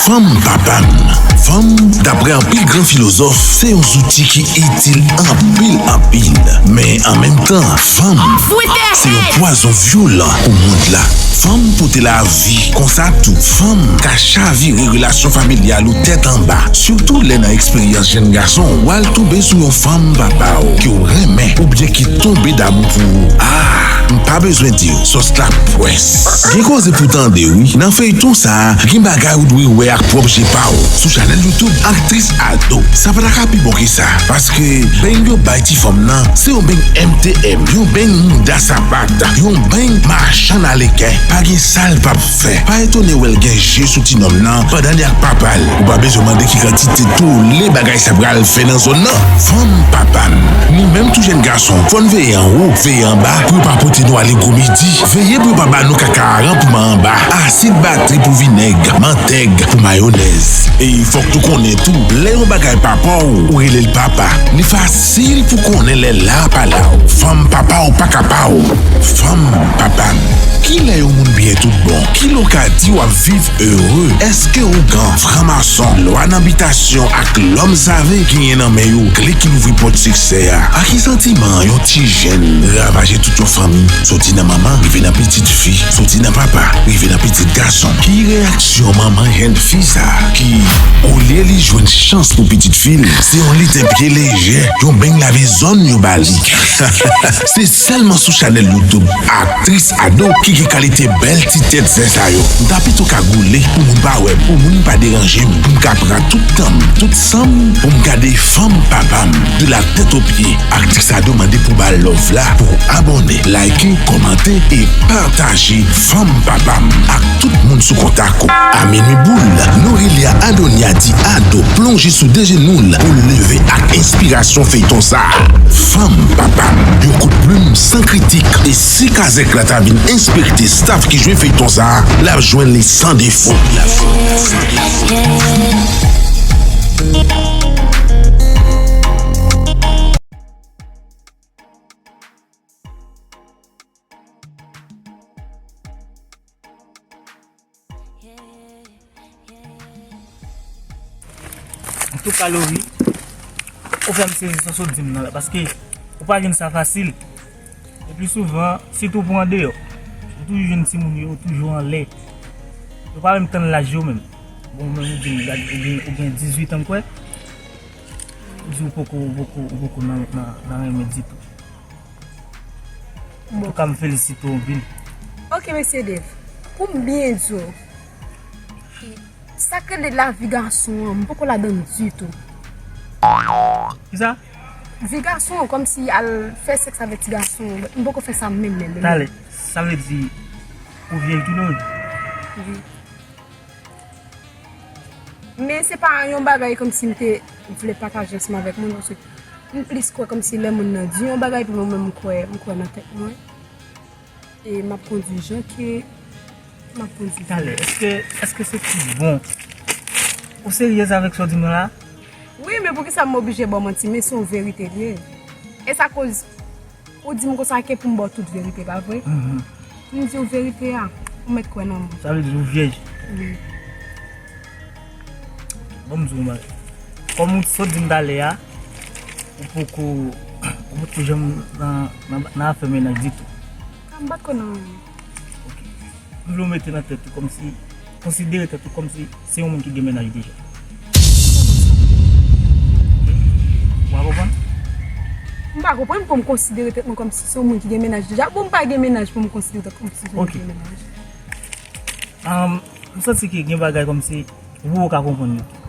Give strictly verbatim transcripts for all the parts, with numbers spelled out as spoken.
Fanm pa pa m. Fanm, daprè anpil gran filozòf, se yon zouti ki itil anpil, anpil. Men an menm tan, fanm se yon pwazon vyolan pou mond la. Fanm pote lavi, konsa tou, fanm ka chavire relasyon familyal ou tèt anba. Sitou lè nan eksperyans jèn gason w, w al tonbe sou yon fanm papa w ke w renmen oubyen ki tonbe damou pou ou. Ah, m pa bezwen di w, sòs la pwès. Gen koze pou tande wi. Nan feyton sa a, gen bagay ou dwe wè ak pwòp je pa w. Sou chanèl YouTube Aktris Ado, sa pa ta ka pi bon ke sa. Paske beny yo bay ti fanm nan, se yon beny M T M, yon beny mouda sapat, yon beny machann aleken. Pa gen sa l p ap fè. Pa etone wè l gen je sou ti nonm nan pandan li ak papa l. Ou pa bezwen mande ki kantite tole bagay sa pral fè nan zòn nan. Fanm pa pa m. Nou menm tou jèn gason, fò n veye anwo, veye anba, pou yo pa pote nou ale gwo midi. Veye pou yo pa ba nou kaka aran pou men anba, asid batri pou vinèg, mantèg pou mayonèz. E fòk nou konnen tou, lè yon bagay pa pa w, ou rele l papa. Li fasil pou konnen lè la pa la w. Fanm papa w pa ka pa w. Fanm papa m. Kilè yon moun byen tout bon? Kilè w ka di w ap viv ere? Èske ougan, franmason, lwa nan bitasyon ak lòm save genyen nan men yo kle ki louvri pòt siksè a? Ak ki santiman yon ti jèn ravaje tout yon fanmi, soti nan manman, rive nan pitit fi, soti nan papa, rive nan pitit gason? Ki reyaksyon manman jèn fi sa a ki, olye li jwenn chans pou pitit fi l, se yon liten pye lejè, yon beny lave zòn yo ba li? Se sèlman sou chanèl YouTube Aktris Ado ki gen kalite bèl ti tèt zen sa yo. M ta pito ka goule pou moun pa wè m, pou moun pa deranje m, pou m ka pran tout tan m, tout san m pou m gade fanm papa m de la tèt o pye. Aktris Ado mande pou ba l love la, pou abòne, like, kòmante e pataje Fanm Papa m ak tout moun sou kontak ou. A minwi boul, Norelia Adonia di Ado plonje sou de jenou l pou l leve ak enspirasyon feyton sa a. Fanm Papa m, yon kout plim san kritik, e si kazèk la ta vin enspekte staff ki jwe feyton sa a, l ap jwenn li san defo. L ap jwenn li san defo. Antouka, Lori, ou fè m sezi sa w sot di m nan la, paske ou pa jwenn sa fasil. E pi souvan, sitou pou andeyò, ou toujou jwenn timoun yo, ou toujou anlè. Yo pa menm tann laj yo menm. Bon, ou menm ou di m, gad, ou gen, ou gen dizuit an, m kwè. Ou di ou poko, ou poko, ou poko nan, nan, nan renmen ditou. Bon. Antouka, m felisite w anpil. Ok, mesye Dave. Pou m byen di w, sa k rele lavi gason an, m poko ladan l ditou. Kisa? Vi gason an, kòmsi al fè sèks avèk ti gason, m poko fè sa menm, menm, menm. Talè, sa vle di ou vyèj tou, non? Wi. Men se pa yon bagay kòmsi m te vle pataje ansanm avèk moun, paske m plis kwè kòmsi lè moun nan di yon bagay, epi mwen menm m kwè, m kwè nan tèt mwen. E m ap kondui jan ke m ap kondui. Talè, èske, èske se tout bon? Ou seryez avèk sa w di m nan la? Wi, men poukisa m oblije ba w manti? Men se yon verite li ye. E sa koz ou di m konsa ke pou m ba w tout verite, pa vre? Mhm. M di w verite a, ou mèt kwè nan mwen. Sa vle di ou vyèj? Wi. Bon, m di w yon bagay. Kòm ou sot di m talè a, ou poko, ou poko janm nan, nan, nan afè mennaj ditou. M pa t konn anyen. Ok. M vle w mete nan tèt ou kòmsi, konsidere tèt ou kòmsi se yon moun ki gen mennaj deja. Ou pa konprann? M pa konprann pou m konsidere tèt mwen kòmsi se yon moun ki gen mennaj deja. Bon, m pa gen mennaj pou m konsidere tèt kòmsi se yon moun ki gen mennaj. Ok. Ahn, m santi ke gen bagay kòmsi ou poko ka konprann yo tou.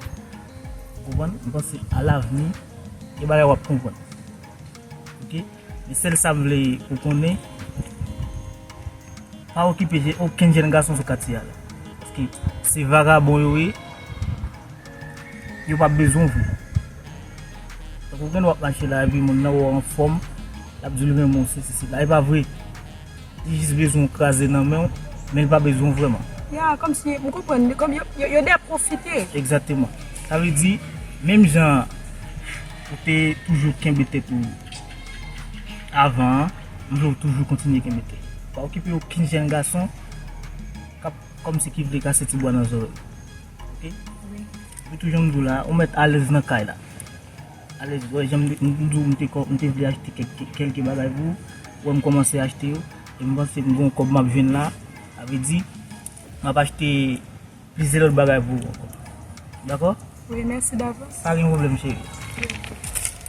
Ou konprann? M panse alavni, gen bagay w ap konprann. Ok? Men sèl sa m vle pou konnen, pa okipe je-, okenn jèn gason sou katye a la. Paske se vagabon yo ye, yo p ap bezwen w vre. Tankou gen w ap mache la, epi moun nan wè w anfòm, l ap di l renmen w, sesi, sela. E pa vre. Li jis bezwen w kraze nan men w, men l pa bezwen w vrèman. Ya, kòmsi, m konprann, kòm yo, yo, yo de pwofite. Egzakteman. Sa vle di, menm jan ou te toujou kenbe tèt ou avan an, m vle w toujou kontinye kenbe tèt. Pa okipe okenn jèn gason k ap kòmsi ki vle kase ti bwa nan zòrèy. Ok? Wi, tou jan m di w la, ou mèt alèz nan kay la. Alèz, wè, jan m di w, m te, m te vle achte kèk, kèk, kèlke bagay pou ou. Wè, m kòmanse achte yo. E m panse m gen yon kòb m ap jwenn la. Sa vle di, m ap achte plizyè lòt bagay pou ou ankò. Dakò? Wi, mèsi davans. Pa gen pwoblèm, cheri.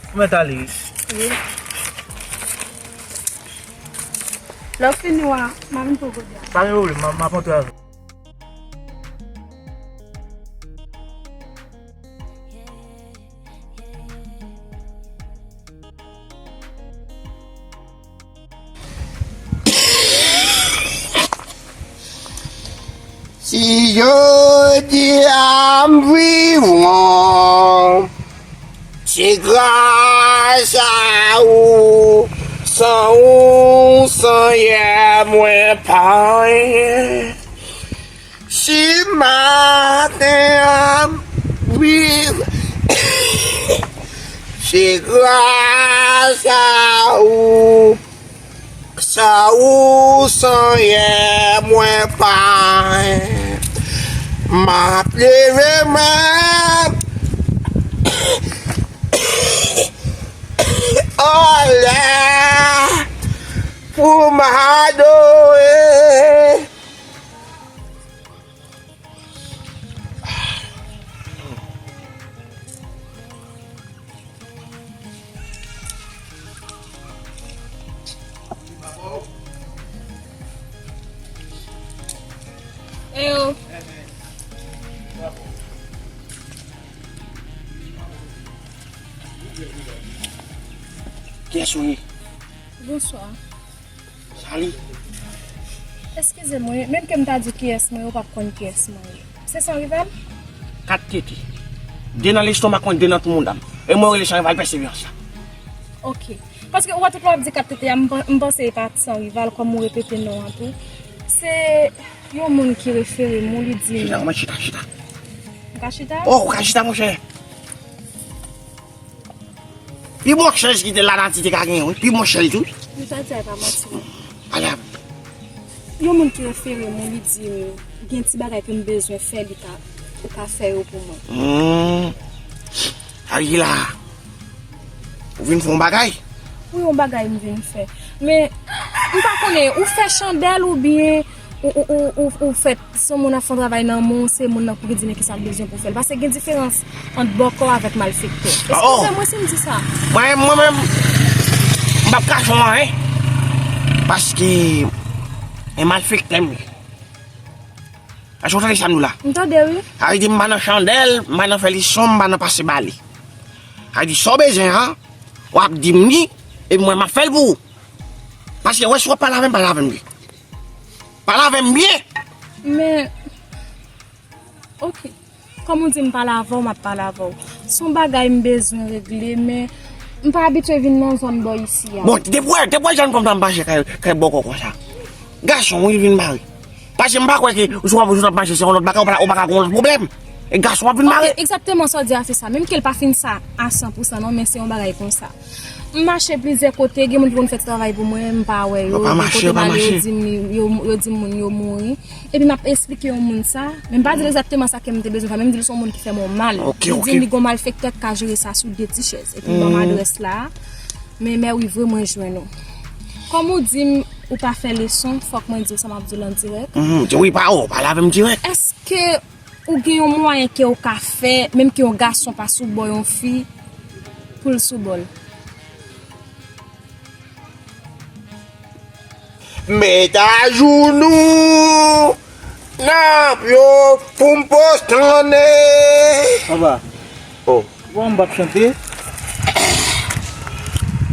Ou mèt ale, wi. Wi. Lè w fini, w a, m a vin pran kote a. Pa gen pwoblèm, m a, m ap antre avè w. Si jodi a m vivan, se gras a ou, san ou, Senyè, mwen pa anyen. Si maten an, wi, se gras a ou, san ou, Senyè, mwen pa anyen. M ap leve men anlè pou m adore. Eyo. Kiyès ou ye? Bonswa. Sa li? Eskize mwen, menm ke m ta di kiyès mwen ye, ou p ap konn kiyès mwen ye. Se San Rival? Kat tete. De nan lestomak mwen, de nan tout mouda m. E mwen rele San Rival Pèseverans la. Ok. Paske ou wè tout lè w ap di kat tete a, m pan-, m panse e pa San Rival, kòm ou repete non an tou. Se yon moun ki refere m, ou li di m. Chita, kòman chita, chita. M ka chita? Oh, ou ka chita, monchè. Pi bon chèz ki te lanati te ka genyen, wi. Pi bon chèz, wi. M ta di a, e pa manti, non. Ale avè m. Yon moun ki refere m, li di m, gen ti bagay ke m bezwen fè, li ka, ou ka fè yo pou mwen. Hmm. Sa vle di la, ou vin fè yon bagay? Wi, yon bagay m vin fè. Men, m pa konnen, ou fè chandèl oubyen ou, ou, ou, ou, ou fè, si yon moun ap fè yon travay nan men w, se moun nan pou ki di men kisa l bezwen pou fè l. Paske gen diferans ant bòkò avèk malfektè. Oh! Eskize mwen si m di sa. Mwen, mwen menm, m p ap kache w anyen. Paske e malfektè m ye. Èske w tande sa m di w la? M tande, wi. Sa vle di m pa nan chandèl, m pa nan fè leson, m pa nan pase bale. Sa vle di sa w bezwen an, w ap di m li, epi mwen m ap fè l pou ou. Paske wè si w ap pale avè m, pale avè m byen. Pale avè m byen! Men, ok. Kòm ou di m pale avè w, m ap pale avè w. Se yon bagay m bezwen regle, men m pa abitye vin nan zòn bò isi a. Bon, depi w wè, depi w wè jèn fanm sa m mache kay, kay bòkò konsa. Gason, wi, vin mare. Paske m pa kwè ke si w ap, si w ap mache, se yon lòt bagay, ou pa, ou pa ka gen yon lòt pwoblèm. E gason w ap vin mare. Ok, egzakteman sa w di a, se sa. Menm ke l pa fin sa a san pou san non, men se yon bagay konsa. M mache plizyè kote, gen moun ki konn fè ti travay pou mwen, m pa wè yo. Yo pa mache, yo pa mache. Gen kote m ale, yo di m, yo, yo di m moun yo mouri. Epi m ap esplike yon moun sa, men m pa di l egzakteman sa ke m te bezwen fè, men m di l se yon moun ki fè m yon mal. Ok, ok. Li di m li gen yon malfektè k ka jere sa sou de ti chèz. Epi l ban m adrès la. Men mè wi vre mwen jwenn ou. Kòm ou di m ou pa fè leson, fòk mwen di w sa m ap di w an dirèk. Mhm, wi, pa, oh, pale avè m dirèk. Èske ou gen yon mwayen ke ou ka fè, menm ke yon gason pa sou bò yon fi, pou l sou bò l? Met ajounou nan pye w pou m postannen. Anba. Oh. Bon, m p ap chante.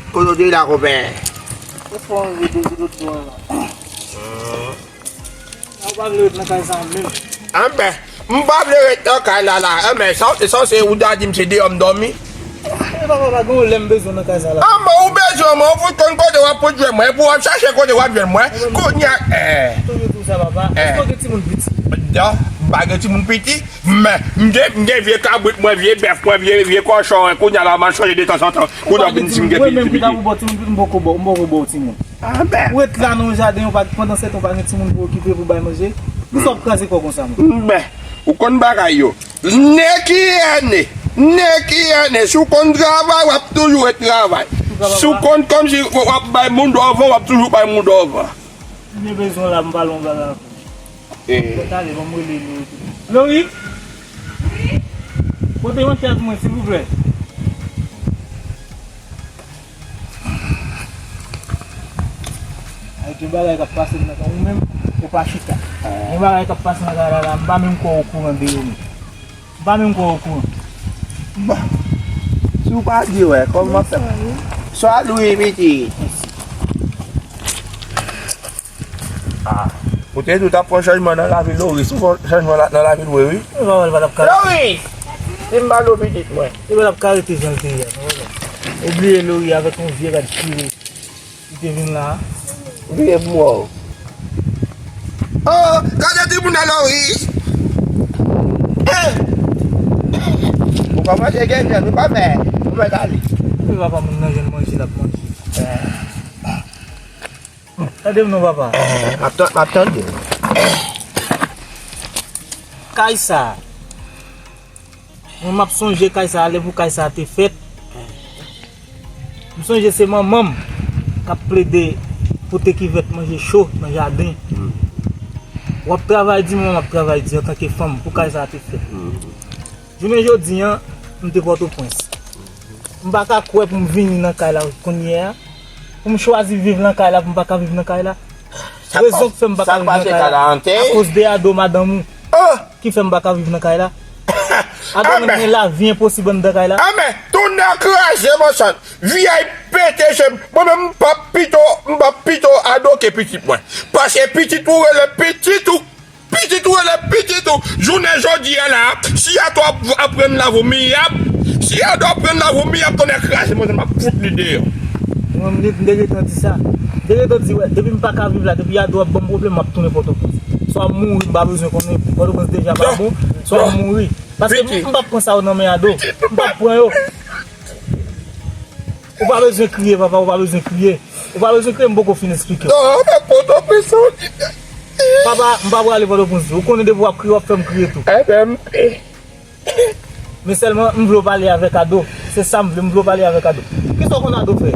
Kote w te la, konpè? Ou fò anvi de lòt bò la. Ou pa vle ret nan kay sa menm. Anben, m pa vle ret nan kay la la. Anben, sa w te sanse ou ta di m se deyò m dòmi. E papa, pa gen yon lè m bezwen w nan kay sa la. Anben, ou bezwen mwen, ou fout konn kote w ap fout jwenn mwen, epi w ap chache kote w ap jwenn mwen. Kounye a, eh. Toujou di w sa, papa. Eh. Èske w gen timoun piti? Non, m pa gen timoun piti, men m gen, m gen vye kabrit mwen, vye bèf mwen, vye, vye kòchon, kounye a la, m al chanje detanzantan. Kounye a w vin di m gen piti, piti. Ou pa gen timoun piti, m poko ba w, m poko ba w timoun. Anben. Ou ret la nan yon jaden, ou pa, pandan se tan ou pa gen timoun pou okipe, pou bay manje. Poukisa w ap kraze kò w konsa, menm? Anben, ou konn bagay yo. Nèkiyène, nèkiyène, si w konn travay, w ap toujou ret travay. Si w konn kòmsi w ap bay moun dòvan, w ap toujou bay moun dòvan. M gen bezwen la, m pale yon bagay avè w. Eh. Talè, ban m rele Lori. Lori! Pote yon chèz mwen, silvouplè. Ay, gen bagay k ap pase nan kay ou menm, ou pa chita. Gen bagay k ap pase nan kay la, la, m pa menm kwè okouran de yo menm. M pa menm kwè okouran. Bon, si w pa di, wè, kòman w ap fè? Bonswa, Lori, piti. Ah, ou te di w t ap fè yon chanjman nan lavi Lori. Si w fè yon chanjman la, nan lavi l vre, wi. Lori! Si m ba l pitit mwen. Li pa t ap ka rete jan l te ye a, non, papa. Ou bliye Lori avèk yon vye rad chire. Li te vin la. Vye mò. Oh, gade timoun nan Lori. Eh! Ou pa manje gen vyann, ou pa fè. Ou fè kale. Epi papa moun nan jwenn manje, l ap manje. Tande m non, papa. M ap tan-, m ap tande. Kay sa. Mwen, m ap sonje kay sa a, lè pou kay sa a te fèt. M sonje se manman m k ap plede pote kivèt manje cho nan jaden. W ap travay di, manman m ap travay di antanke fanm pou kay sa a te fèt. Jounen jodi a, m te Pòtoprens. M pa ka kwè pou m vini nan kay la kounye a, pou m chwazi viv nan kay la, pou m pa ka viv nan kay la. Rezon k fè m pa ka viv nan kay la, akoz de Ado, madanm ou, ki fè m pa ka viv nan kay la. Ado menm gen lavi enposib anndan kay la. Anben, tonnè kraze, monchè. Vi a pete je m. Mwen menm, m p ap pito, m p ap pito Ado ke pitit mwen. Paske pitit ou rele pitit ou. Pitit ou rele pitit ou. Jounen jodi a la, si Ado ap, aprann lave w miyab, si Ado aprann lave w miyab, tonnè kraze, mwen, m ap fout li deyò. Mwen, m te, m te gentan di sa. M te gentan di, wè, depi m pa ka viv la, depi Ado ap ban m pwoblèm, m ap tounen Pòtoprens. Swa m mouri, m pa bezwen konnen, Pòtoprens deja pa bon, swa m mouri. Paske m, m p ap pran sa yo nan men Ado. M p ap pran yo. Ou pa bezwen kriye, papa, ou pa bezwen kriye. Ou pa bezwen kriye, m poko fin esplike w. Non, men Pòtoprens, sa w di. Papa, m pa prale Pòtoprens. Ou konnen depi w ap kriye, w ap fè m kriye tou. Ebyen, m pe. Men sèlman, m vle w pale avèk Ado. Se sa m vle, m vle w pale avèk Ado. Kisa w konn Ado fè?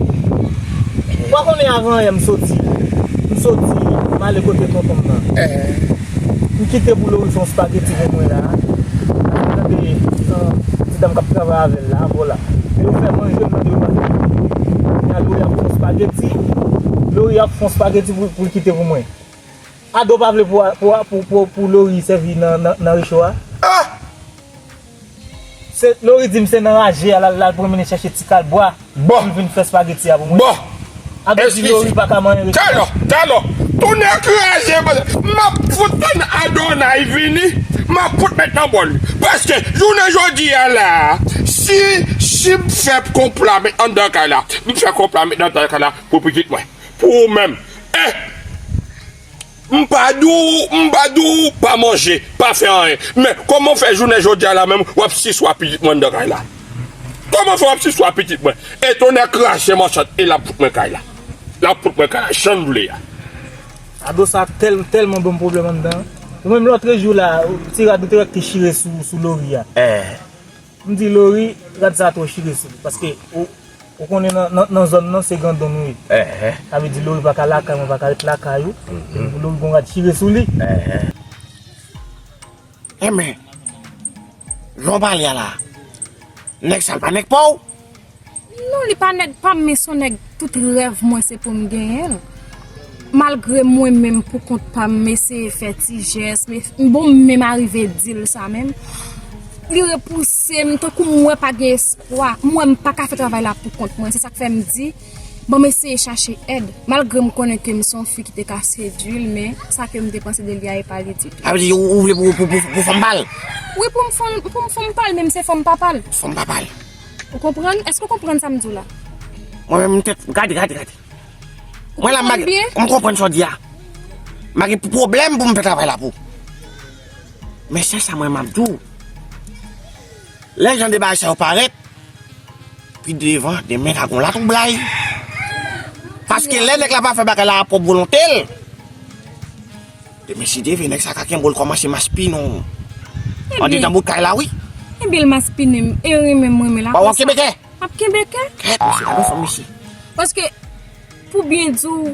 Ou pa konnen avan yè m soti. M soti, m ale kote tonton m nan. M kite pou Lori fè yon spageti pou mwen la. Tande, ti dam k ap travay avè l la, vòlè. Yo fè manje, m mande yo manje. Kounye a Lori ap fè yon spageti. Lori ap fè yon spageti pou, pou l kite pou mwen. Ado pa vle pou, pou, pou, pou, pou Lori sèvi nan, nan, nan recho a. Ah! Se, Lori di m se nan raje a l al, l al pwomennen chèche ti kal bwa pou l vin fè spageti a pou mwen. Bon. Ado di Lori pa ka manyen recho a. Talò, talò. Tonnè kraze, m ap fout tann Adonay vini, m ap fout met nan bòl li. Paske, jounen jodi a la, si, si m fè konpla met anndan kay la, m fè konpla met anndan kay la pou pitit mwen. Pou ou menm. Eh! M pa di w, m pa di w pa manje, pa fè anyen. Men, kòman w fè jounen jodi a la menm, w ap siswa pitit mwen anndan kay la? Kòman fè w ap siswa pitit mwen? E tonnè krache manchant, e l ap fout mwen kay la. L ap fout mwen kay la, jan l vle a. Ado sa tèl-, tèlman ban m pwoblèm anndan. Ou menm lòtrejou la, ti rad ou te wè k te chire sou, sou Lori a. Eh. M di Lori, rad sa twò chire sou li, paske ou, ou konnen nan, nan, nan zòn nan se grandon nou ye. Sa vle di Lori pa ka lakay mwen, pa ka ret lakay ou. Epi pou Lori gon rad chire sou li. Enben, jan w pale a la, nèg sa l pa nèg pa w? Non, li pa nèg pa m, men se yon nèg tout rèv mwen se pou m genyen l. Malgre mwen menm pou kont pa m, m eseye fè ti jès, men bon, m menm arive di l sa menm. Li repouse m, tankou m wè pa gen espwa. M wè m pa ka fè travay la pou kont mwen. Se sa k fè m di, bon, m eseye chache èd. Malgre m konnen ke m se yon fi ki te ka sedui l, men sa ke m te panse de li a, e pa li ditou. Sa vle di ou, ou vle pou, pou, pou, pou fanm pa l? Wi, pou m fanm, pou m fanm pa l, men m se fanm papa l. Fanm papa l. Ou konprann? Èske w konprann sa m di w la? Mwen menm, m tèt, gade, gade, gade. Mwen la, m konprann sa w di a. M pa gen pwoblèm pou m fè travay la pou. Men sèl sa mwen m ap di w. Lè jan de bagay sa yo parèt, pi devan, demen ka gon latwoublay. Paske lè nèg la pa fè bagay la a pwòp volonte l, demen si Dye vle, nèg sa ka kenbe w, l kòmanse maspinen w. Andedan bout kay la, wi. Ebyen l maspinen m, e renmen m renmen la. Ba w ap kenbe kè? M ap kenbe kè. Kèt, mesye, gade fanm isi. Paske, pou byen di w,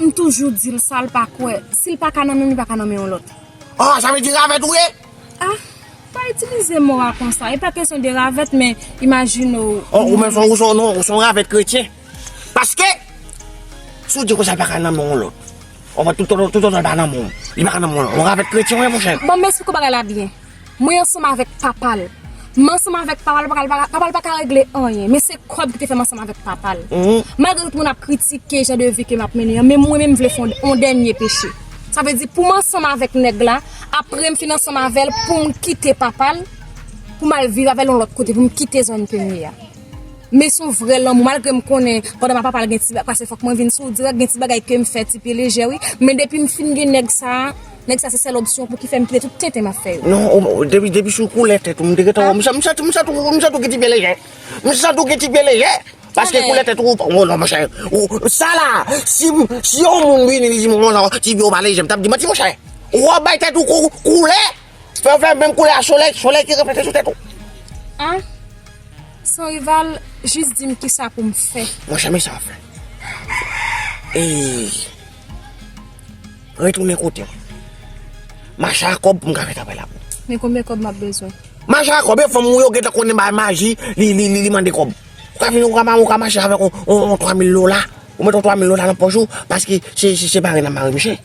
m toujou di l sa l pa kwè. Si l pa ka nan men m, li pa ka nan men yon lòt. Oh, sa vle di ravèt ou ye? Ah, pa itilize mo a konsa. E pa kesyon de ravèt, men imajine w. Oh, ou menm se yon, ou se yon, non, ou se yon ravèt kretyen. Paske, si w di konsa, li pa ka nan men yon lòt. Ou wè, tout, tout, tout, tout, li pa ka nan men w. Li pa ka nan men yon lòt. Yon ravèt kretyen, wi, monchè. Bon, m esplike w bagay la byen. Mwen ansanm avèk papa l. M ansanm avèk papa l, papa l pa ka, papa l pa ka regle anyen. Men se kòb ki te fè m ansanm avèk papa l. Mhm. Malgre tout moun ap kritike jan de vi ke m ap mennen an, men mwen menm m vle fè yon, yon dènye peche. Sa vle di pou m ansanm avèk nèg la, apre m fin ansanm avè l, pou m kite papa l, pou m al viv avè l yon lòt kote, pou m kite zòn ke m ye a. Men se yon vrè lanmou, malgre m konnen pandan m ap pale gen ti ba-, paske fòk mwen vin sou dirèk, gen ti bagay ke m fè ti pye lejè, wi. Men depi m fin gen nèg sa, nèg sa se sèl opsyon pou ki fè m kite tout tenten m ap fè yo. Non, ou, depi, depi sou koulè tèt ou, m te gentan wè w, m santi, m santi, m santi, m santi w gen ti pye lejè. M santi w gen ti pye lejè. Paske koulè tèt ou, oh non, monchè. Ou, sa la, si, si yon moun vini, li di m konsa, ti pye w pa lejè, m t ap di manti, monchè. Ou ap bay tèt ou kou-, koulè. Fè w fè menm koulè a solèy, solèy ki reflete sou tèt ou. Ah, san rival, jis di m kisa pou m fè. Monchè, men sa w ap fè. E, retounen kote w. Mache a kòb pou m ka fè travay la pou ou. Men konbyen kòb m ap bezwen? Mache a kòb, e fanm ou yo gentan konnen bay maji, li, li, li, li mande kòb. Ou ka vin, ou ka ma-, ou ka mache avèk yon, yon, yon twa mil dola. Ou met yon twa mil dola nan pòch ou, paske se, se, se mare n ap mare misye.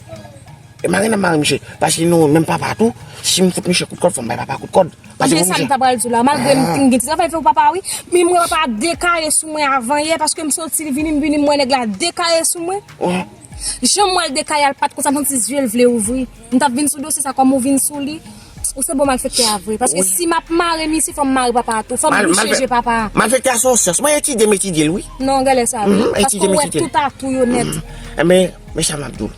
E mare n ap mare misye. Paske nou menm papa tou, si m fout misye kout kòd, fò m bay papa kout kòd. Paske men sa m ta pral di w la, malgre m, ah, m gen ti travay fè pou papa, wi. Men mwen papa dekaye sou mwen avan yè, paske m soti vini, m vini, m wè nèg la dekaye sou mwen. Jan m wè l dekaye a, l pa t konsa, m santi zye l vle ouvri. M t ap vin sou dosye sa, kòm ou vin sou li, ou se bon malfektè a vre. Paske si m ap mare misye, fò m mare papa a tou. Fò m bouche je papa a. Malfektè a se yon syans. Mwen etidye m etidye l, wi. Non, genlè sa vre. Paske ou wè tout atou yo nèt. Enben, men sa m ap di w.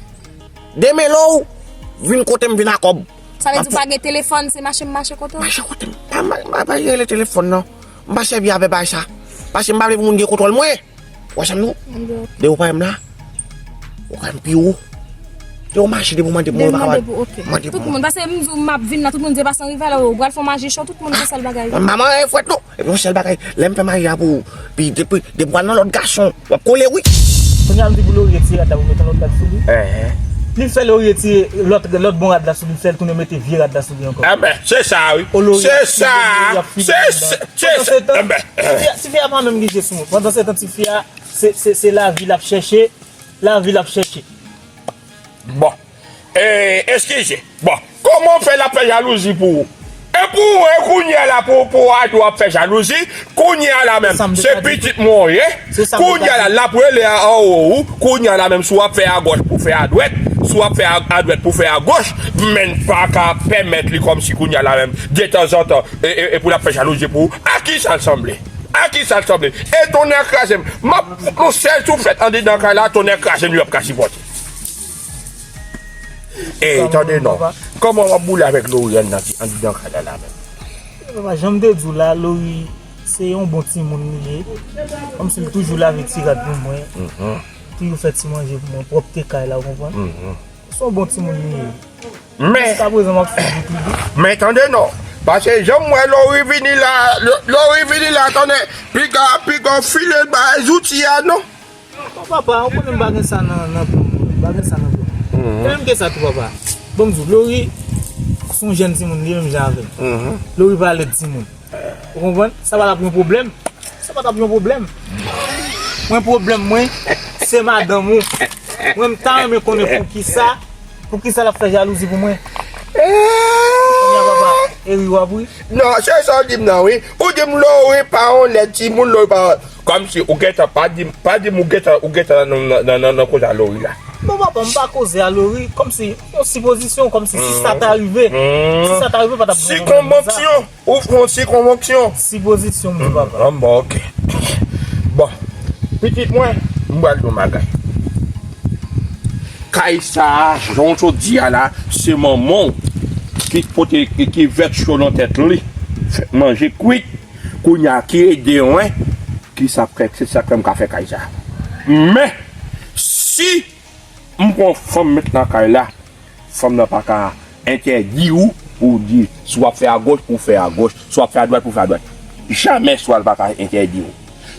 Demen lè w vin kote m vin a kòb. Sa vle di ou pa gen telefòn, se mache m mache kote w? Mache kote m. Pa, pa, pa, pa rele telefòn, non. M pa sèvi avè bagay sa. Paske m pa vle pou moun gen kontwòl mwen. Ou wè sa m di w? Depi ou pa wè m la, ou kwè m pi wo. Depi ou mache, depi ou mande pou mwen, ou pa kapab mande pou, ok. Tout moun, paske m di w m ap vin la, tout moun di e pa san rival, ou pral fè yon maji cho, tout moun se sèl bagay. Mwen pa manyen fwèt non. Epi yon sèl bagay, lè m fè maji a pou ou, pi depi, depi w al nan lòt gason, w ap kole wi. Kounye a m di pou Lori retire rad la pou mete yon lòt rad sou li. Li fè Lori retire lòt, lòt bon rad la sou li, fè l tounen mete vye rad la sou li ankò. Enben, se sa wi. Se sa. Se sa. Pandan se tan, tifi a, tifi a pa menm gen je sou mwen. Pandan se tan, tifi a, se, se, se lavi l ap chèche. Lavi l ap chèche. Bon. E, eskize. Bon, kòman w fè l ap fè jalouzi pou ou? E pou ou, e kounye a la, pou, pou Ado ap fè jalouzi, kounye a la menm, se pitit mwen w ye. Kounye a la, l ap rele a anwo ou, kounye a la menm, si w ap fè agòch pou fè adwèt, si w ap fè a, adwèt pou fè agoch, men n pa ka pèmèt li kòmsi kounye a la menm, detanzantan, e, e, e pou l ap fè jalouzi pou ou. A kisa l sanble? A kisa l sanble? E tonnè kraze m. M ap fout nou sèl souflèt andedan kay la, tonnè kraze m, li p ap ka sipòte. E, tande non. Kòman w ap boule avèk Lori anndan, andedan kay la, la menm? Papa, jan m te di w la, Lori, se yon bon timoun li ye. Kòmsi l toujou lave ti rad pou mwen. Toujou fè ti manje pou mwen, pwòpte kay la, ou konprann? Se yon bon timoun li ye. Men, men tande non. Paske jan m wè Lori vini la, Lo-, Lori vini la, tande, piga, piga w file l bay zouti a, non. Non, papa, ou konnen m pa gen sa nan, nan plan mwen. M pa gen sa nan plan mwen. E menm ke sa tou, papa. Bon, m di w, Lori, se yon jèn timoun, li menm jan avè m. Lori pa lèd timoun. Ou konprann? Sa pa t ap yon pwoblèm. Sa pa t ap yon pwoblèm. Mwen, pwoblèm mwen, se madanm ou. Mwen, m ta renmen konnen poukisa, poukisa l ap fè jalouzi pou mwen. Kounye a, papa, e ri w ap ri. Non, se sa w di m nan, wi. Ou di m Lori pa yon lèd timoun, Lori pa. Kòmsi ou gentan, pa di m, pa di m ou gentan, ou gentan nan, nan, nan, nan, nan koze a Lori la. Non, papa, m pa koze a Lori, kòmsi yon sipozisyon, kòmsi si sa ta rive, si sa ta rive, pa t ap gen pwoblèm sa. Sikonvansyon. Ou fè yon sikonvansyon. Sipozisyon, m di papa. Bon, ok. Bon, pitit mwen, m pral di w yon bagay. Kay sa a, jan w sot di a la, se manman w ki pote, ki, ki vèt cho nan tèt li, fè manje kwit, kounye a ki ede mwen, ki sa fè, se sa k fè m ka fè kay sa a. Men, si m pran fanm met nan kay la, fanm nan pa ka entèdi ou Ou di, si w ap fè agoch, pou w fè agoch. Si w ap fè adwat, pou w fè adwat. Jamè swa l pa ka entèdi w.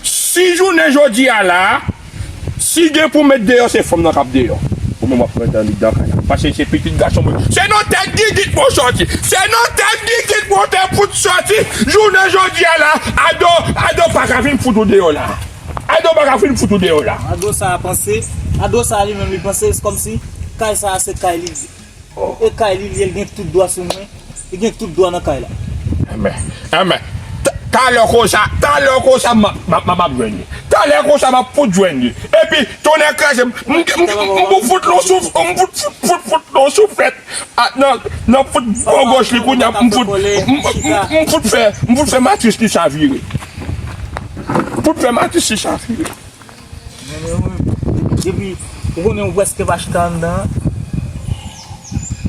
Si jounen jodi a la, si gen pou met deyò, se fanm nan k ap deyò. Ou menm w ap ret anndan kay la. Paske se pitit gason mwen. Se nan tèt Gigit mwen sòti. Se nan tèt Gigit mwen te fout sòti. Jounen jodi a la, Ado, Ado pa ka vin fout ou deyò la. Ado pa ka vin fout ou deyò la. Ado sa a panse, Ado sa a li menm li panse, se kòmsi kay sa a se kay li. E kay li, li, li gen tout dwa sou mwen. Li gen tout dwa nan kay la. Enben, enben, ta- talè konsa, talè konsa m ap, m ap, m ap, m ap jwenn li. Talè konsa m ap fout jwenn li. Epi, tonnè kraze m, m, m, m, m fout non souf, m fout, fout, fout, fout non souflèt. A, nan, nan fout bò gòch li kounye a, m fout, m, m, m, m fout fè, m fout fè matris li chavire. M fout fè matris li chavire. Men, men, men, depi, ou konnen ou prèske pa chita anndan an.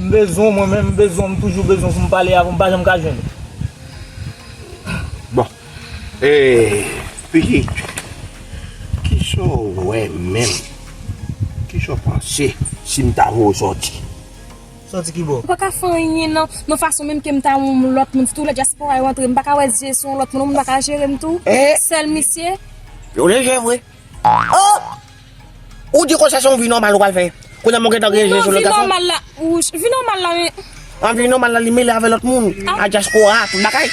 M bezwen w, mwen menm, m bezwen w, m toujou bezwen w pou m pale avè w, m pa janm ka jwenn ou. Bon. E, pitit, kisa w wè menm? Kisa w panse si m ta voye w sòti? Sòti ki bò? Ou pa ka fè anyen nan, nan fason menm ke m ta yon lòt moun. Sitou lè dyaspora yo antre, m pa ka wè zye sou yon lòt moun, yon moun pa ka jere m tou. Eh? Sèl misye. Yo leje vre. Oh! Ou di konsa se yon vi nòmal ou pral fè. Kounye a m gentan gen je sou lòt gason. Vi nòmal la, ou, vi nòmal la, men. An vi nòmal la, li mele avè lòt moun. A dyaspora, tout bagay.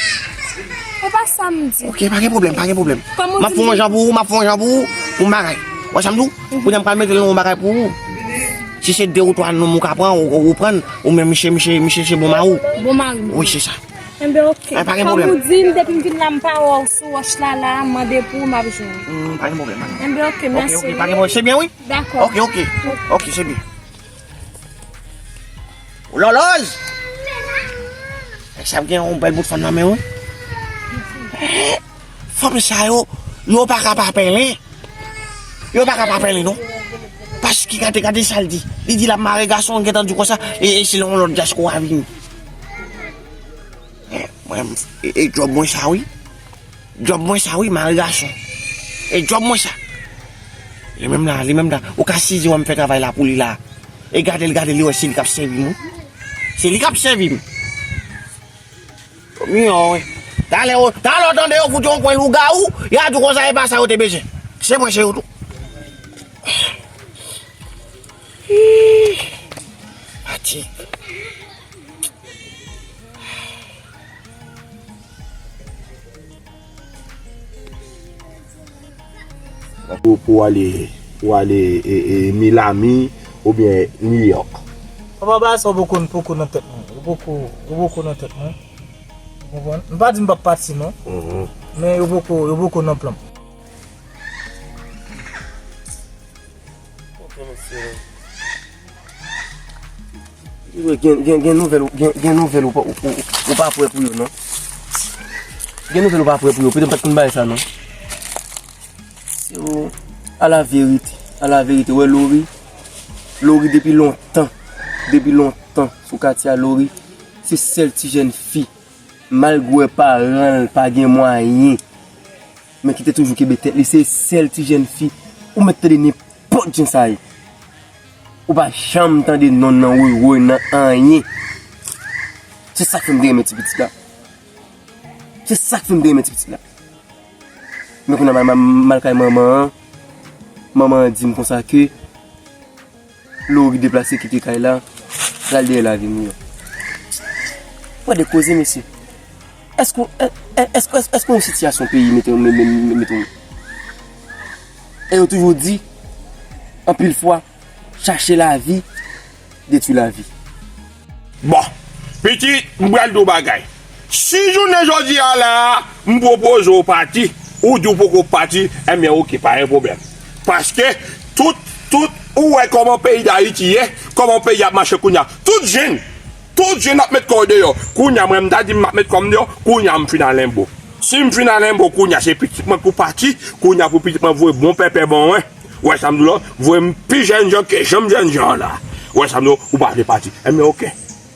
E pa sa m di. Ok, pa gen pwoblèm, pa gen pwoblèm. M ap fè yon jan pou ou, m ap fè yon jan pou ou, pou m bagay. Wè sa m di w? Kounye a m pral mete l nan yon bagay pou ou. Si se de ou twa nonm ou ka pran, ou, ou, ou pran, ou menm misye, misye, misye se bon mari w. Bon mari m. Wi, se sa. Enben, ok. Eh, pa gen pwoblèm. Kòm ou di m, depi m vin la, m pa wè w sou wòch la, la, m mande pou ou, m ap jwenn ou. Hmm, pa gen pwoblèm, pa gen pwoblèm. Enben, ok, mèsi. Ok, ok, pa gen pwoblèm. Se byen, wi. Dakò. Ok, ok. Ok, se byen. Lòlòj! Nèg sa ap gen yon bèl bout fanm nan men, wi. Fanm sa yo, yo pa ka pa pelen. Yo pa ka pa pelen, non. Paske gade, gade sa l di. Li di l ap mare gason, gentan di konsa, e, e se yon lòt dyaspora vini. Eh, mwen, e, e djòb mwen sa, wi. Djòb mwen sa, wi, mare gason. E djòb mwen sa. Li menm la, li menm la. Ou ka sizi wè m fè travay la pou li la. E gade l, gade li, wè se li k ap sèvi m, wi. Se li k ap sèvi m. Miyò, wi. Talè, talè w tande yo fout yon kwen lougawou, y a di konsa e pa sa yo te bezwen. Se mwen, se yo tou. Ih, fatig. Pou, pou ale, pou ale, e, e, Miami oubyen New York. Papa, bagay sa yo poko, poko nan tèt mwen. Yo poko, yo poko nan tèt mwen. Ou konprann? M pa di m p ap pati non. Mhm. Men yo poko, yo poko nan plan m. Ok, mesye. Gen, gen, gen nouvèl, gen, gen nouvèl ou pa, ou, ou, ou pa prè pou yo, non? Gen nouvèl ou pa prè pou yo, petèt m pa t konn bagay sa, non? Se ou, a la verite, a la verite, wè Lori, Lori depi lontan, depi lontan, sou katye a, Lori, se sèl ti jèn fi, malgre paran l pa gen mwayen, men ki te toujou kenbe tèt li, se sèl ti jèn fi, ou mèt tande nenpòt jan sa ye. Ou pa janm tande non nan wowoy nan anyen. Se sa k fè m te renmen ti pitit la. Se sa k fè m te renmen ti pitit la. Men kounye a m al, m al, m al kay manman an. Manman an di m konsa ke Lori deplase kite kay la, pral dèyè lavi m yo. Pran de koze, mesye. Èske, è-, è-, èske, èske, èske yon sitiyasyon peyi mete, me-, me-, me-, mete w? E yo toujou di, anpil fwa, chache lavi, detwi lavi. Bon, pitit, m pral di w bagay. Si jounen jodi a la, m pwopoze w pati, ou di w poko pati, enben oke, pa gen pwoblèm. Paske tout, tout, ou wè kòman peyi Dayiti ye, kòman peyi ap mache kounye a. Tout jèn, tout jèn ap met kò yo deyò. Kounye a, mwen, m ta di m ap met kò m deyò, kounye a, m fin al enbo. Si m fin al enbo, kounye a, se pitit mwen pou pati, kounye a, pou pitit mwen voye bon pèpè ban mwen. Ou wè sa m di w la? Voye m pi jèn jan ke jan m jèn jan an la. Ou wè sa m di w, ou pa vle pati. Enben, oke.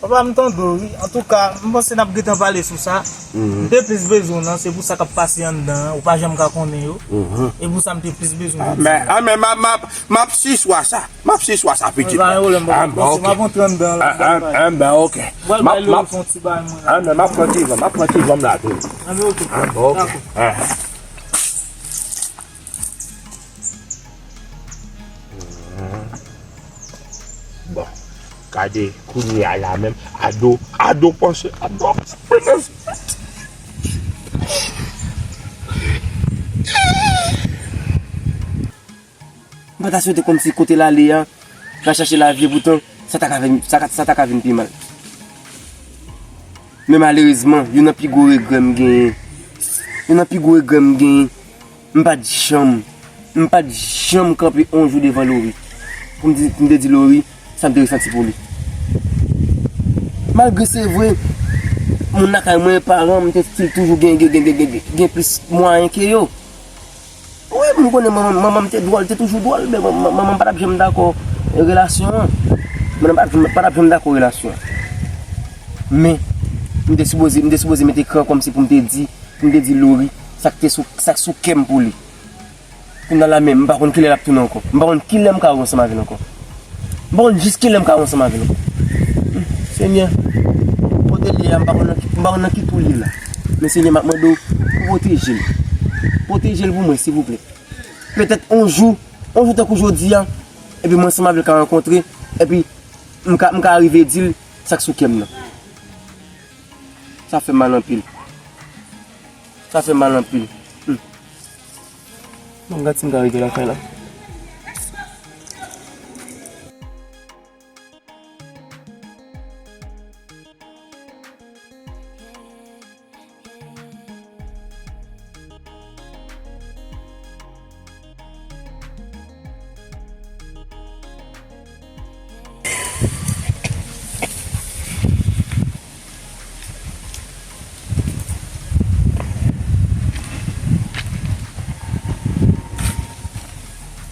Papa, m tande w, wi. Antouka, m panse n ap gentan pale sou sa. M te plis bezwen w nan, se pou sa k ap pase anndan an, ou pa janm ka konnen yo. E pou sa m te plis bezwen w di w. Men, a, men, m ap, m ap, m ap siswa sa. M ap siswa sa, pitit. Pa gen pwoblèm, papa. M ap antre anndan la. Anben, ok. M ap, m ap, anben, m ap pran ti van, m ap pran ti van m la tou. Anben, ok. Anben, ok. Dakò. Bon, gade, kounye a la menm, Ado, Ado panse, Ado panse. M pa ta swete kòmsi kote l ale a, l al chache lavi, poutan, sa ta ka vin, sa ka, sa ta ka vin pi mal. Men malerezman, youn nan pi gwo regrè m genyen, youn nan pi gwo regrè m genyen, m pa t janm, m pa t janm kanpe on jou devan Lori pou m di, pou m te di Lori sa m te resanti pou li. Malgre se vre, moun lakay mwen, paran m te still toujou gen, gen, gen, gen, gen, gen plis mwayen ke yo. Wi, m konnen manman, manman m te dwòl, te toujou dwòl, men manman, manman m pa t ap janm dakò relasyon an. Manman m pa t ap janm, pa t ap janm dakò relasyon an. Men, m te sipoze, m te sipoze mete kran kòmsi pou m te di, pou m te di Lori sa k te sou, sa k sou kè m pou li. Kounye a la menm, m pa konn kilè l ap tounen ankò. M pa konn kilè m ka wè ansanm avè l ankò. M pa konn jis kilè m ka wè ansanm avè l ankò. Hmm, Senyè, kote l ye a, m pa konn nan ki, m pa konn nan ki twou l ye la. Men Senyè, m ap mande w pou pwoteje l. Pwoteje l pou mwen, silvouplè. Petèt on jou, on jou tankou jodi a, epi mwen ansanm avè l ka rankontre, epi m ka, m ka rive di l sa k sou kè m nan. Sa fè m mal anpil. Sa fè m mal anpil. Hmm. Bon, gad si m ka rive lakay la.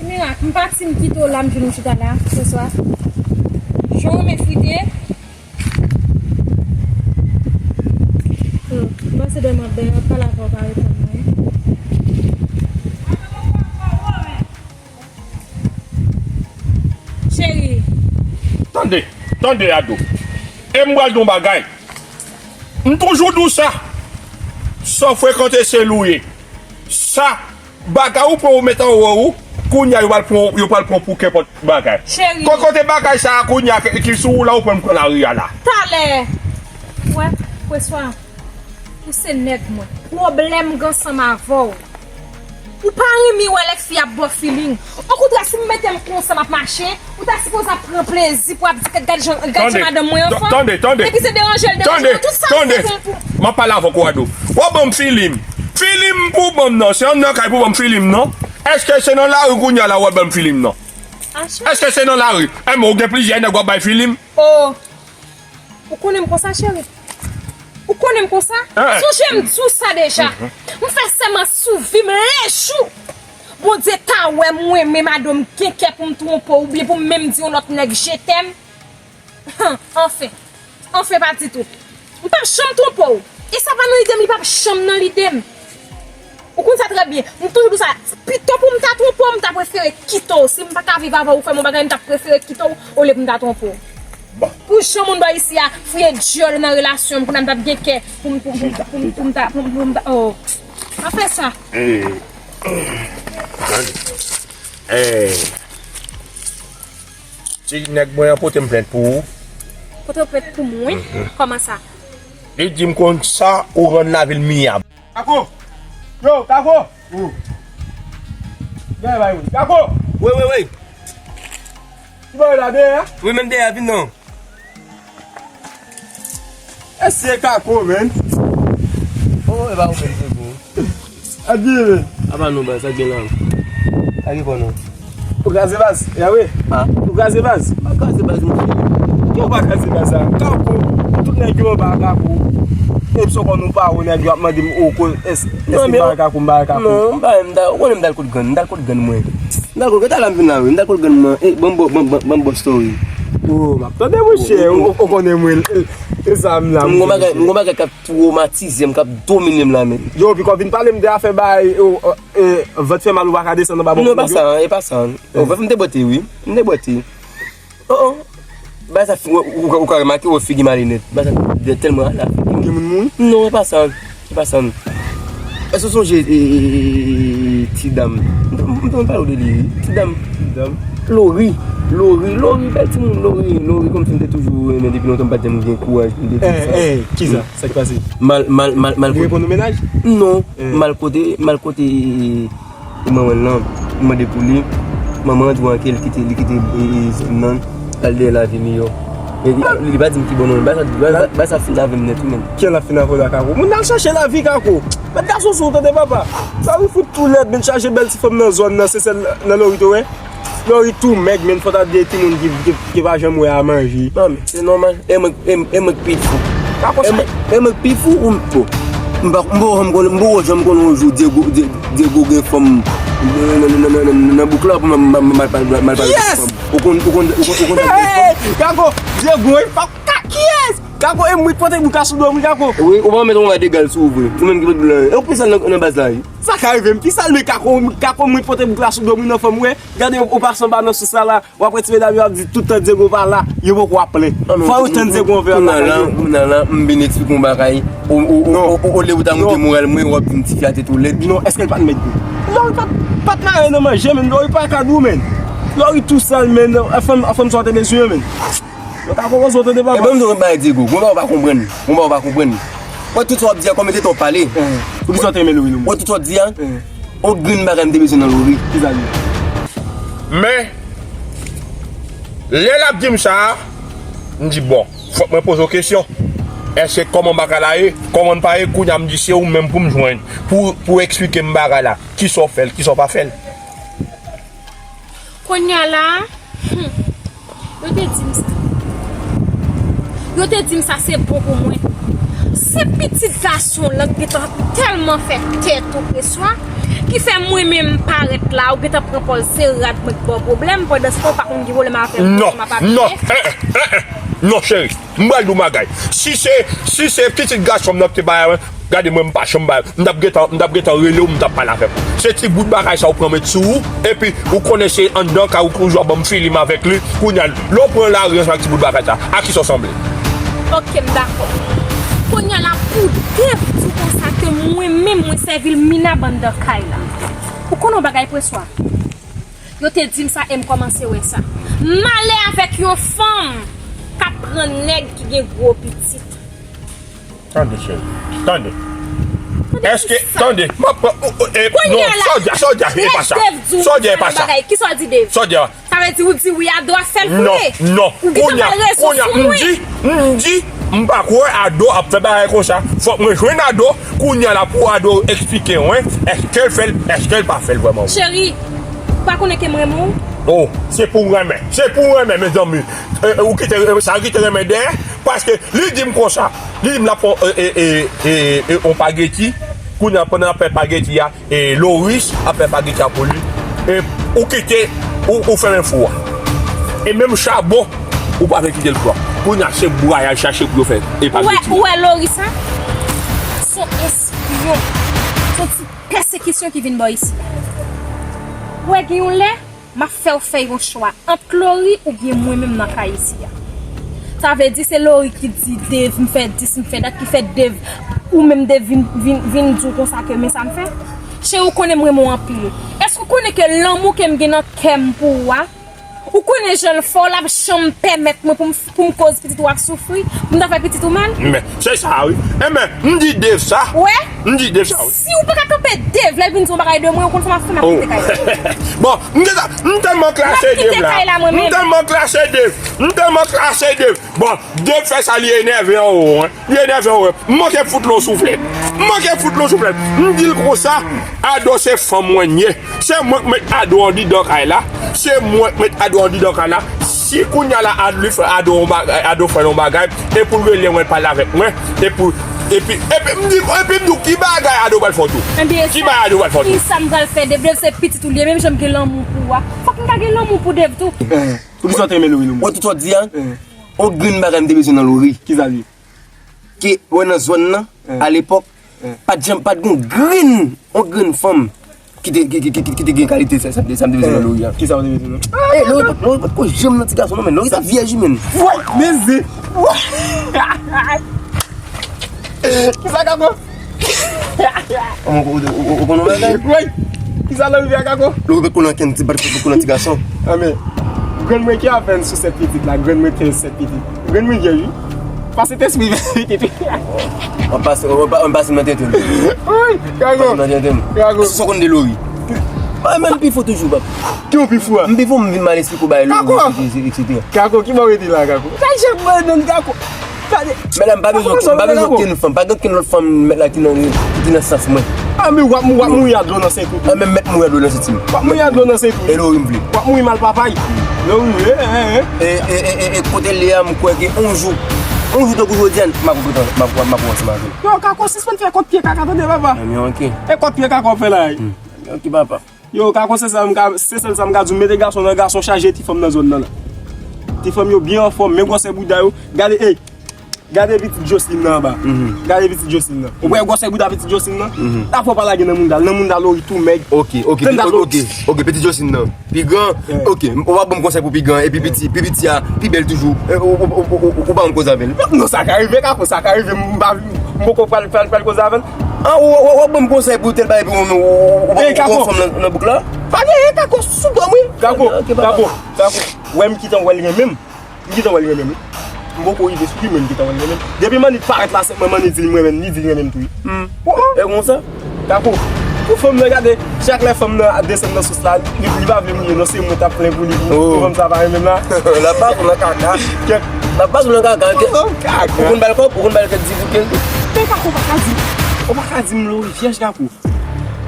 Mirak, m pati, m kite w la, m jwenn ou chita la, se swa. Jan w renmen frite. Hmm, m panse demen maten, m ap pale avè w, pa reponn mwen. Cheri. Tande, tande, Ado. E m pral di w yon bagay. M toujou di w sa. Sa w frekante se l ou ye. Sa, bagay ou pran ou met anwo ou, kounye a yo pral pran, yo pral pran pou kenpòt bagay. Cheri. Ko-, kote bagay sa a kounye a ki, ki sou ou la ou pran m pran lari a la. Talè. Wè, Preswa. Ou se nèg mwen. Pwoblèm m gen ansanm avè w. Ou pa renmen wè lè fi ap ba w feeling. Okontrè, si m mete m konsa m ap mache, ou ta sipoze ap pran plezi pou ap di, "Gad jan, gad jan madanm mwen anfòm." Tande, tande. Epi se deranje l, deranje l. Tout sa ou fè pou, pou. M ap pale avè w, Ado. W ap ban m feeling. Feeling pou w ban m nan. Se anndan kay pou w ban m feeling nan. Èske se nan lari kounye a la w ap ban m feeling nan? Èske se nan lari? Enben, ou gen plizyè nèg w ap bay feeling? Oh. Ou konnen m konsa, cheri. Ou konnen m konsa. Sonje m di w sa deja. M fè sèman sou vi m, lejou Bondye ta wè mwen, men madanm gen kè pou m twonpe w, oubyen pou m menm di yon lòt nèg je t'aime. Anfen. Anfen, pa ditou. M p ap janm twonpe w. E sa pa nan lide m, li p ap janm nan lide m. Ou konn sa trè byen. M toujou di w sa. Pito pou m ta twonpe w, m ta prefere kite w. Si m pa ka viv avè w, ou fè m yon bagay, m ta prefere kite w olye pou m ta twonpe w. Bon. Pou jan moun bò isi a fouye dyòl nan relasyon m, kounye a m t ap gen kè pou m, pou, pou, pou, pou, pou m ta, pou, pou m ta, oh. Pa fè sa. Eh, tande. Eh. Ti nèg mwen an pote m plent pou ou. Pote w plent pou mwen? Kòman sa? Li di m konsa ou rann lavi l miyab. Kako! Yo, Kako! Gade bay mwen. Kako! Wi, wi, wi. Ki bay la dèyè a? Wi, menm dèyè a, vin non. Èske se Kako, menm? Oh, e pa ou menm, se pou. Ap di, menm. Apa nou, baz, sa gen la. Sa gen kò nou. Ou kraze baz, ya wi. Ha? Ou kraze baz. Pa kraze baz, monchè. Ki ou pa kraze baz la? Kako. Tout nèg yo anba Kako. Menm si ou konn ou pa ou, nèg yo ap mande m, ou ko-, èske m pa Kako, m pa Kako. Non, m pa, m ta, ou konnen m t al kot grann, m t al kot grann mwen. M t al kot, gata la m vin la wi, m t al kot grann mwen. E, ban m bo-, ban, ban, ban m bo story. Oh, m ap tande, monchè. Ou, ou konnen mwen, e sa m la, m gon bagay, m gon bagay k ap twomatize m, k ap domine m la, men. Yo, piko vin pale m de afè bay, vant fè mal ou pa ka desann anba bò. Non, e pa sa, e pa sa. Ou wè, m te bwete, wi. M te bwete. Oh, oh. Bagay sa, ou, ou, ou ka remake, ou figi male nèt. Bagay sa, tèlman ala figi. Gen moun mouri? Non, e pa sa. Epa sa non. Èske w sonje, e, e, e, e, ti dam? M t ap pale w de li, wi. Ti dam. Ti dam. Lori. Lori, Lori, bèl timoun, Lori, Lori, kòmsi m te toujou renmen depi lontan, m pa t janm gen kouraj pou m te di sa. Eh, eh, kisa? Sa k pase? Mal, mal, mal, mal. Li reponn ou mennaj? Non. Eh. Mal kote, mal kote, e, e, e, manman l lan. M mande pou li. Manman an di w anke li kite, li kite, e, e, zòn nan. Al dèyè lavi miyò. E li, li pa di m ki bò non, men bagay sa, bagay sa, bagay sa fin avè m nèt wi, men. Kiyès l ap fin avè w la, Kako? Moun al chache lavi, Kako. Mèt gason sou ou, tande papa. Lori fout tou lèd, men chaje bèl ti fanm nan zòn nan, se sèl nan Lori tou, wè. Lori tou mèg, men fò ta de timoun ki, ki, ki pa janm wè a manje. Non, men se nòmal. E mwen, e, e mwen k pi fou. Kako sa. E mwen, e mwen k pi fou ou m, bon. M pa, m poko janm konnen, m poko janm konnen yon jou Diego, Die-, Diego gen fanm nan, nan, nan, nan, nan, nan bouk la pou m, m, m, m al pale, m al pale fanm. Ou konn, ou konn, ou konn, ou konn. Hey, Kako, Diego, wi, pa, ka, kiyès? Kako, e mwen k pote bouk la sou do m, wi, Kako. Wi, ou pa mèt yon bagay egal sou ou vre. Ou menm ki pot bouk la. E ou pi sal nan, nan baz la, wi. Sa ka rive m pi sal, men Kako, Kako, mwen k pote bouk la sou do m, wi, nan fanm, wi. Gade, ou pase anba nan sous la, la. W ap wè ti medam yo ap di tout tan Diego pa la, yo poko ap plen. Fò yo tann Diego anvè yo pa la. Kounye a la, m vin eksplike yon bagay. O, o, o, o, olye pou ta monte moral mwen, w ap di m tifi a te tou lèd. Non, èske l pa t mèt vre? Non, li pa t, pa t mare nan manje, men Lori pa ka di w, men. Lori tou sal, men, an fanm, an fanm sa w te bezwen, men. Yo ka pwopoze w tande papa. E ban m di w yon bagay, Diego. Gon bagay w pa konprann. Gon bagay w pa konprann. Wè tout sa w ap di a, kòm e te tan w pale. Poukisa w te renmen Lori non? Wè tout sa w ap di a, yon grenn bagay m te bezwen nan Lori. Kisa li? Men, lè l ap di m sa, m di, bon, fòk mwen poze w kesyon. Èske kòman bagay la ye? Kòman l pa ye? Kounye a m di, se ou menm pou m jwenn, pou, pou eksplike m bagay la. Kisa w fè l? Kisa w pa fè l? Kounye a la, hmm, yo te di m sa. Yo te di m sa se bon pou mwen. Se pitit gason lan ki gentan tèlman fè tèt ou preswa, ki fè mwen menm parèt la, ou gentan pran pòz se rad mwen k ba w pwoblèm, pandan se tan ou pa konn gen pwoblèm avè m, non, m ap aplike. Non, eh, eh, eh, eh, non, cheri. M pral di w bagay. Si se, si se pitit gason m nan ki te bay avè m, gade mwen, m pa chanm bay. M t ap gentan, m t ap gentan rele w, m t ap pale avè w. Se ti bout bagay sa ou pran met sou ou, epi ou konnen se anndan kay ou toujou ap ban m filim avèk li. Kounye a, lè w pran lari ansanm ak ti bout bagay sa, a kisa w sanble? Oke, m dakò. Kounye a la, pou Dave di w konsa ke mwen menm, mwen sèvi l minab anndan kay la. Ou konnen yon bagay, preswa? Yo te di m sa e m kòmanse wè sa. Malè avèk yon fanm k ap pran nèg ki gen gwo pitit. Tande, cheri. Tande. Èske, tande, m ap pran, o, o, e, non, sa w di a, sa w di a, e pa sa. Sa w di a, e pa sa. Kisa w di, Dave? Sa w di a. Sa vle di ou di wi, Ado ap fè l pou li. Non, non. Ou gentan bay rezon sou mwen. Kounye a, m di, m di, m pa kwè Ado ap fè bagay konsa. Fòk mwen jwenn Ado, kounye a la pou Ado eksplike mwen, èske l fè l, èske l pa fè l vrèman. Cheri, ou pa konnen ke m renmen w? Oh, se pou w renmen. Se pou w renmen, mezanmi. E, e, ou kite, e, sa kite renmen dèyè, paske li di m konsa. Li di m l ap fè, e, e, e, e, e, on pageti. Kounye a, pandan l ap fè pageti a, e Loris ap fè pageti a pou li. E ou kite, ou, ou fèmen fou a. E menm chabon, ou pa vle kite l pran. Kounye a, se bwa y al chache pou yo fè e pageti a. Ou wè, ou wè Loris, an? Se yon espyon. Se yon ti pèsekisyon ki vin bò isi a. Ou wè, gen yon lè, m ap fè w fè yon chwa ant Lori oubyen mwen menm nan kay isi a. Sa vle di se Lori ki di Dave m fè dis, m fè dat, ki fè Dave, ou menm Dave vin, vin, vin di w konsa ke men sa m fè. Cheri, ou konnen m renmen w anpil. Èske ou konnen ke lanmou ke m gen nan kè m pou ou a, ou konnen jan l fè w, l ap janm pèmèt mwen pou m pou m koz pitit ou ap soufri, pou m ta fè pitit ou mal? Men, se sa wi. Enben, m di Dave sa. Ou wè? M di Dave sa wi. Si ou pa ka kanpe Dave, lè l vin di yon bagay de mwen, ou konn sa m ap fè, m ap kite kay la. Bon, m gentan, m tèlman klase Dave la. M ap kite kay la mwen menm. M tèlman klase Dave. M tèlman klase Dave. Bon, Dave fè sa, li enève anwo, wi. Li enève anwo. M manke fout l yon souflèt. M manke fout l yon souflèt. M di l konsa, Ado se fanm mwen ye. Se mwen k met Ado andidan kay la. Se mwen k met Ado andidan kay la. Si kounye a la Ad-, li fè Ado yon bagay, Ado fè yon bagay, e pou l rele mwen, pale avèk mwen, e pou, epi, epi m di, epi m di w ki bagay Ado pral fè w tou. Ki bagay Ado pral fè w tou? Kisa m pral fè, Dave? Dave se pitit ou li ye, menm jan m gen lanmou pou ou a. Fòk m ta gen lanmou pou Dave tou. Poukisa w te renmen Lori, non? Wè tout sa w di a, on grenn bagay m te bezwen nan Lori. Kisa l ye? Ke, wè nan zòn nan, alepòk, pa t janm, pa t gon grenn, on grenn fanm ki te, ki, ki, ki, ki te gen kalite sa, sa, sa m te bezwen nan Lori a. Kisa w te bezwen nan? Eh, Lori, Lori pa t ko janm nan ti gason, non, men Lori sa vyèj, wi, men. Woy, mezi. Kisa, Kako? Ou, ou, ou, ou konnen bagay? Woy! Kisa Lori fè a, Kako? Lori pa t ko nan kenn ti, pa t ko nan ti gason. Ah, men, grann mwen ki avèn sou sèt pitit la, grann mwen te sèt pitit. Grann mwen vyèj, wi. Pase tèt mwen pitit, wi. Mwen pase, mwen pa-, mwen pase nan tenten. Woy, Kako. Nan tenten. Kako. Sa w konn de Lori? Mwen menm pi fò toujou, pap. Ki w pi fò a? M pi fò, m vin mal esplike w bagay Lori, Kako! Etsetera. Kako, ki bò w rete la, Kako? Sa jan mwen menm, Kako. Men la, m pa bezwen, m pa bezwen okenn fanm, pa gen okenn lòt fanm m mèt la ki nan, ki nan sans mwen. Ah, men w ap, w ap mouri a dlo nan senti w. Mwen menm mèt mouri a dlo nan senti m. W ap mouri a dlo nan senti w. E Lori m vle. W ap mouri mal papay. Lori, eh, eh, eh. E, e, e, e, e kote l ye a, m kwè ke on jou, on jou tankou jodi a, m ap kontan, m ap, m ap ansanm avè l. Yo, Kako, sispann fè kòt pye kaka, tande, papa. Anben, ok. E kòt pye kaka w ap fè la, wi. Hmm. Anben, ok, papa. Yo, Kako, se sa m ka, se sèl sa m ka di w, mete gason nan, gason chaje ti fanm nan zòn nan la. Ti fanm yo byen anfòm, men gwosè bouda yo. Gade, ey, gade pitit Jocelyn nan anba. Mhm. Gade pitit Jocelyn nan. Ou wè gwosè bouda pitit Jocelyn nan? Mhm. La fò pa lage nan moun dal, nan moun dal Lori tou mèg. Ok, ok, ok, ok, pitit Jocelyn nan. Pi gran, ok, ou pa ban m konsèy pou pi gran, epi piti, pi piti a, pi bèl toujou. E, ou, ou, ou, ou, ou, ou pa ban m koze avè l. Non, sa ka rive, Kako, sa ka rive, m pa M poko pral, pral, pral koze avè l. An, ou, ou, ou ban m konsèy pou tèl bagay, epi ou, ou, ou, ou, ou, ou fanm nan, nan bouk la? Pa genyen, Kako, sou do m, wi. Kako, Kako, Kako. Wè m gentan wè l renmen m. M gentan wè l renmen m, wi. M poko rive sou li, men m gentan wè l renmen m. Depi Manit parèt la, se mwen Manit di l m renmen l, li di l renmen m tou, wi. Hmm. E konsa? Kako, pou fanm nan gade, chak lè fanm nan ap desann nan sous la, li, li pa vle mouye non, se mwen t ap plen pou li, pou, pou fanm sa pa renmen m la. L ap pase w nan kaka. Kèt. L ap pase w nan kaka, kèt. Ou konn ba l kòb, ou konn ba l kèt di pou kèt. Men Kako, ou pa ka di, ou pa ka di m Lori vyèj, Kako.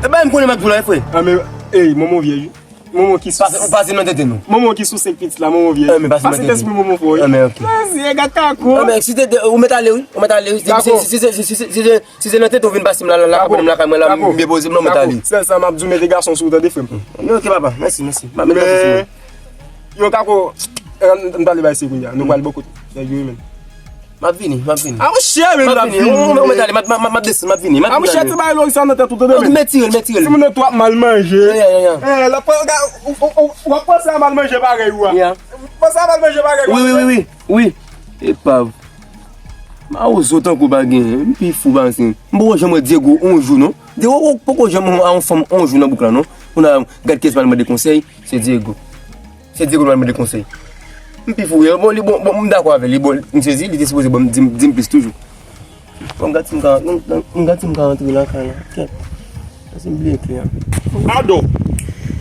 E bay m konnen m ap di w la, frè. Ah, men, ey, manman w vyèj, wi. Manman ki sou, ou pase nan tenten nou. Manman ki sou senk pitit la, manman vyèj. Pase tèt mwen, manman fò, wi. Anben, ok. Mèsi, e gad Kako. Anben, si te, ou mèt ale, wi. Ou mèt ale, wi. Si, si, si, si, si, si, si, si, Si se nan tenten w vin pase m la, la, la, Kako, pandan m lakay mwen la, m byen poze m, non, mwen t ale. Sèl sa m ap di w, mete gason sou ou, tande, frè m. Ok, papa, mèsi, mèsi. M ap mete gason sou mwen. Yo, Kako, ann, ann pale bay se kounye a. Nou pral bò kote nèg yo ye, men. M ap vini, m ap vini. A, monchè, men m ap vini. Ou mèt ale, m ap, m ap, m ap desann, m ap vini. M ap vini. A, monchè, ti bagay Lori sa nan tèt ou, tande, men. Mèt tire l, mèt tire l. Timoun nan twò ap mal manje. Eh, l ap, w ap panse a mal manje parèy ou a. W ap panse a mal manje parèy ou a. Wi, wi, wi, wi. Wi. Epav. Mawozo tankou w pa genyen, m pi fou pase. M poko janm wè Diego on jou, non. Diego poko janm wè yon fanm on jou nan bouk la, non. Kounye a, gad kiyès pral mande konsèy, se Diego. Se Diego pral mande konsèy. M pi fou, wi. Bon, li, bon, bon, m dakò avè li. Bon, m sezi, li te sipoze ban m, di m, di m plis toujou. Bon, m gad si m ka, m, m, m gad si m ka antre lakay la. Kèt. Pase m bliye kle a. Ado,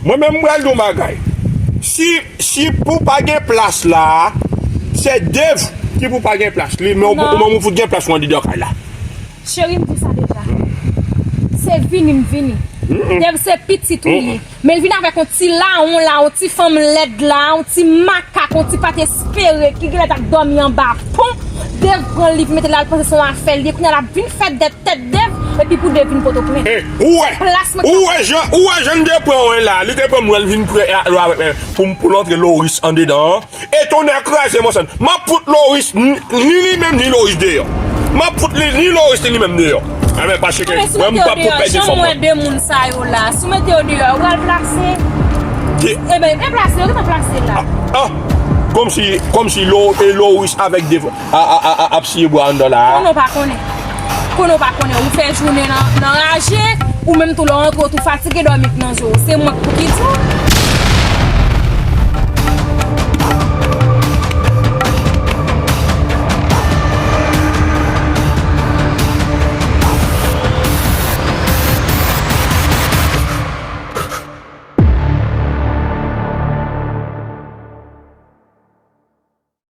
mwen menm m pral di w yon bagay. Si, si pou pa gen plas la, se Dave ki pou pa gen plas. Li, men ou, ou menm ou fout gen plas ou anndan kay la. Cheri, m di w sa deja. Se vini m vini. Dave se pitit ou ye. Men l vin avèk yon ti lawon la, yon ti fanm lèd la, yon ti makak, yon ti pa t espere, ki genlè t ap dòmi anba pon. Dave pran l, li mete l al panse se yon afè l ye. Kounye a l ap vin fè dèt tèt Dave, epi pou Dave vin Pòtoprens. Ou wè, ou wè jan, ou wè jan m te pran w la, li te pran m, l vin pre, a, avèk, pou, pou l antre Loris andedan an. E tonnè kraze mwen sèl. M ap fout Loris, ni, ni li menm, ni Loris deyò. M ap fout li, ni Loris, ni li menm deyò. Enben, paske mwen, m p ap fout pèdi fanm mwen. Si w mete yo deyò, jan m wè de moun sa yo la, si w mete yo deyò, yo pral plase. Ki? Enben, e plase, yo gentan plase la. Ah, kòmsi, kòmsi Lo-, e Loris avèk de, a, a, a, a, ap siye bwa anndan la. Konnen w pa konnen. Konnen w pa konnen. Ou fè jounen nan, nan raje, ou menm tou lè w rantre, w tou fatige, dòmi k nan je w. Se mwen k pou ki di w.